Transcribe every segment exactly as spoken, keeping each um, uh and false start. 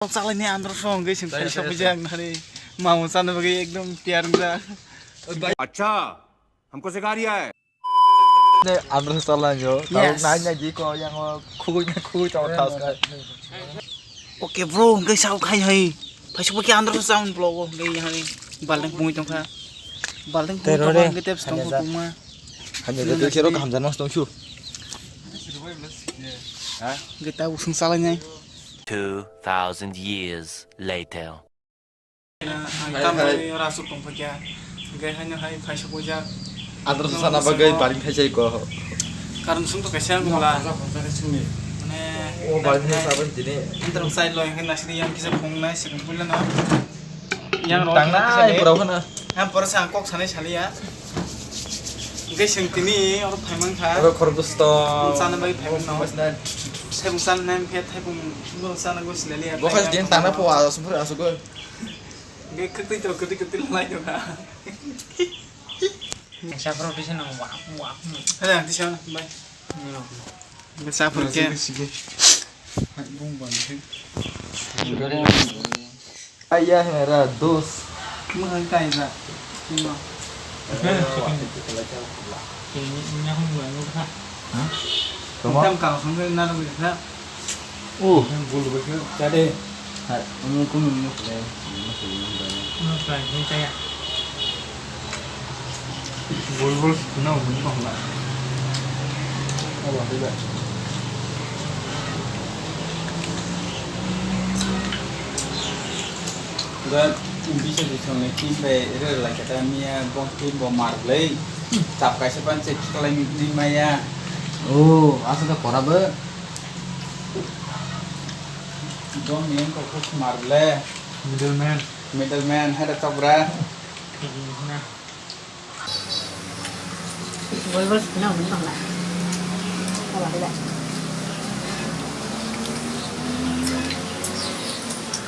Chalai ni andro song ge sim sai sabu jak nari. Mamu chana bagi ekdom tiyar wngja. Acha, hamko sikha riya hai. Ne andro chalai jo. Yes. Nai nai di ko yang khugui khugui tong thas kai. Okay bro, hwnkhe sao khai hai. Phaisa bo khe andro sa sound blogo hwnkhe yang hai. Baleng pungui tongkha. Baleng pungui tongkha hwnkhe tep stong pungma. Hanya de kero kaham jano stong su. Ha? Hwnkhe ta usung chalai nai. Two thousand years later. Tamni rasuk tong phakya. Hwnkhe haino hai phaisa bujak. Andro sana bagwi baring thaisai ko. Karon sung to kaisa gula. Mane o baring thai sabun tini. Intro sai loi hwnkhe nasini yang kisa phungnai sikung puila no. Yang rok tangnai pura khana. Yang pura sa kok sanai saliya. Hwnkhe sing tini oro phaimang kha. Oro khorokdos to. Sana bai phaimang no. Sai bung sana nem phe thai bung bung sana go silaliya. Bo khai din tangna po aso phur aso go. Ge kwtwi to, kwtwi kwtwi lai to kha. Sa pro tisa no wa wa. Hala tisa bai. Ge sa pro ke. Bung ban. Aya hera dos. Mo han kai ba. Mo. Ini ini aku buat lu kha. Tamo? Tam kang song na lu kha. Oh, yang bulu betul. Jadi, hai, ini aku minum deh. Minum deh. Minum deh, ini saya. Bul bul, no, minum lah. Oh, tidak. Ga, bisa bisa ni tim be, re lagi kata Mia, bong tim bo mar play. Tap kaisa pan check kalai ni maya. Oh, asa da kora be. Dom yang kok kok marble. Middleman. Middleman, hai da tokra. Gol gol sina uni bangla. Wala hila.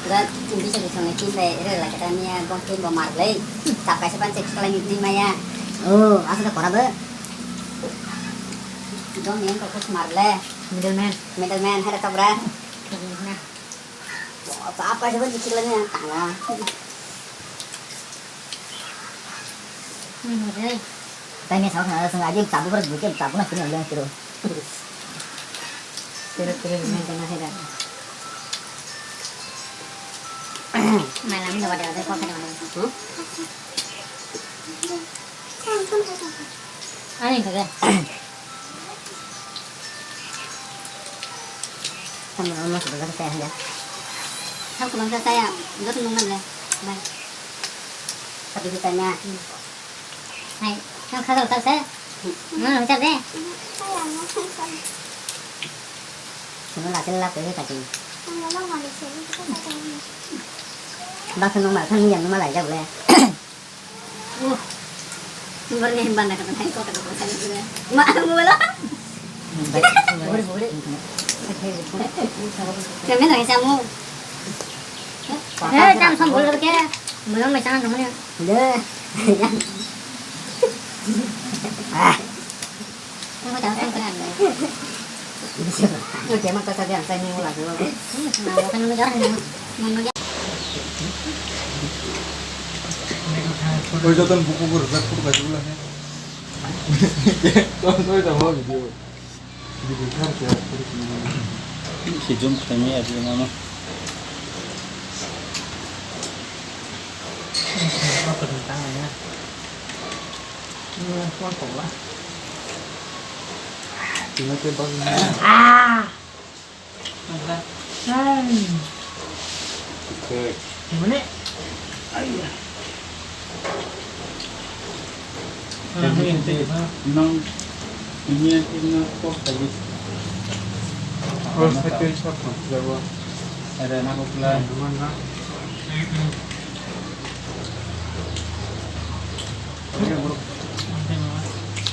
Ga, bisa bisa ngai tim bai re la kata Mia bong tim bo marble. Tap kaisa pan check kalai ni maya. Oh, asa da kora be. Dom yang kok kok marble. Middleman. Middleman, hai da tokra. Nah. Apa sih buat kecil lagi yang kalah? Tanya sama sama sama aja, tabu berat bukan tabu nasi nih yang kiro. Kiro kiro main sama saya. Malam ini ada ada kok ada. Hmm? Ani kage. Kamu rumah sebelah saya ya. Kamu kemana saya? Enggak nunggu lah. Bye. Tapi ditanya. Hai, kamu kagak tahu saya? Mana ucap deh? Semua laki lelaki ini tadi. Bahkan nomor kan yang nomor aja boleh. Wah. Nomor ni banda kata hai kota kota saya sudah. Ma, mula. Bore bore. Kami lagi samu. Eh, jam sam bol ke. Belum macam mana? Deh. Ah. Oi, joton buku guru, jak photo kaji bula he. Ton toi da ho video. Video kar kya, photo kini. Si zoom kami abi mama. Apa tentang ya? Ah. Mana? Ayah. Nang ini yang kena kok tadi. Oh, saya kira siapa? Siapa? Ada anak pula. Mana?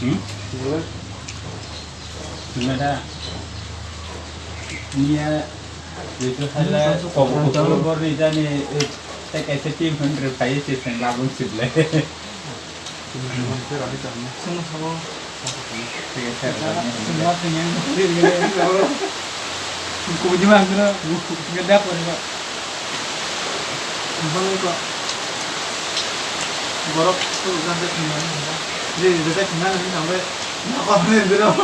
Hmm? Nada. Nia itu hala kobo kobo ni jani, eh, tak kaisa team hundred kai si sen labun sible. Sini sabo. Kubu jima kena geda apa? Borok tu rwjak de thwngmani hwnba. Je rwjak thwngmani hwnba, nakol hwnwi rwjak.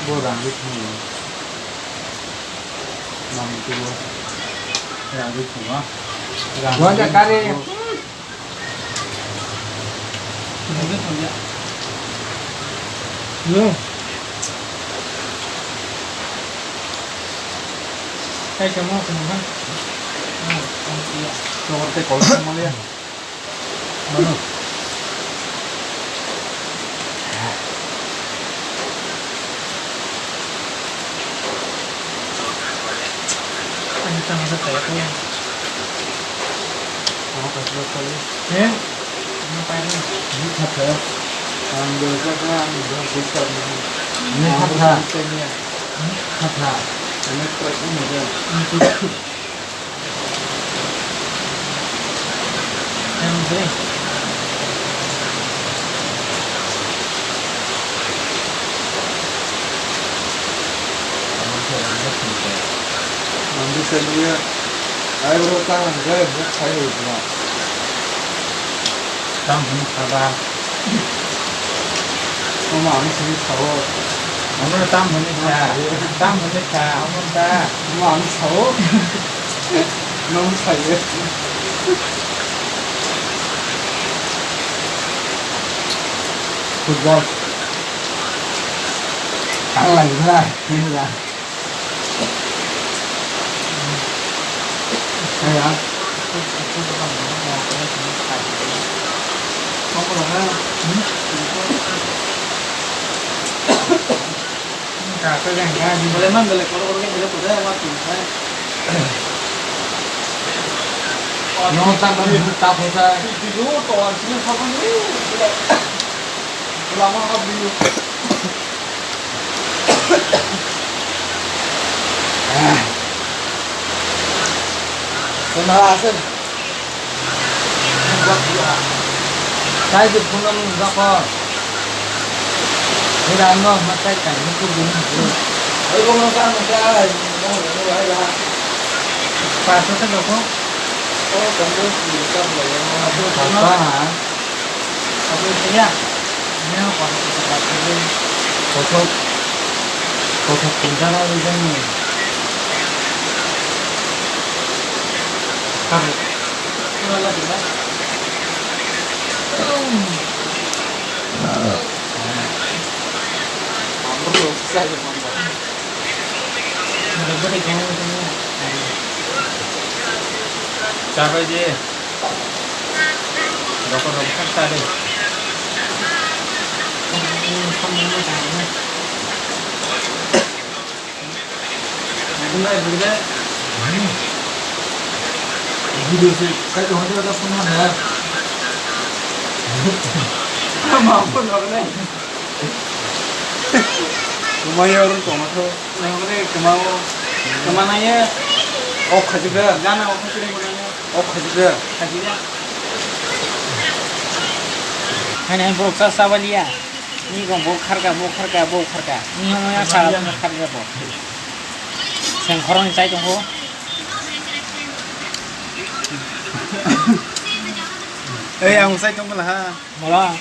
Bo rang ri thwngo. Nang tugo. Rang ri thwngo. Rang ri thwngo. Ang bwsai liya. Ai bro, ta ang gai buk sai hui bro. Tam hwnwi saba. Omo ang sini sao. Omo tam hwnwi sa. Tam hwnwi sa. Omo ta. Omo ang sao. Nong saye. Football. Ang lai na. Ni na. Kaya. Boleh man, boleh, kalau orang yang boleh, boleh, apa tuh, saya. Nong tak, tak, tak, tak. Video tuh, sini, apa nih? Lama, apa video? Sona asal. Sai je phone nung joko. Ira no ma sai kai ni ku dun. Oi ko no sa no sa ai. Paso ta joko. Oh, kamu sih tak boleh. Apa ha? Kothok, kothok tingkana rijani. Chabai de. Rokok rokok kan tadi. Video sih, kayak orang tuh ada pun mana? Mampun apa nih? Lumayan orang tua mah tuh. Nang kene kemau, kemana ya? Oh, khajida. Gana, oh, khajida, gana. Oh, khajida. Khajida. Hai, hai, borok sa, sa baliya. Ni gong, bo kharka, bo kharka, bo kharka. Ni hamo ya sa, kharka bo. Seng khorang ni chai tongo. Eh, ang sai tongo lah. Bola.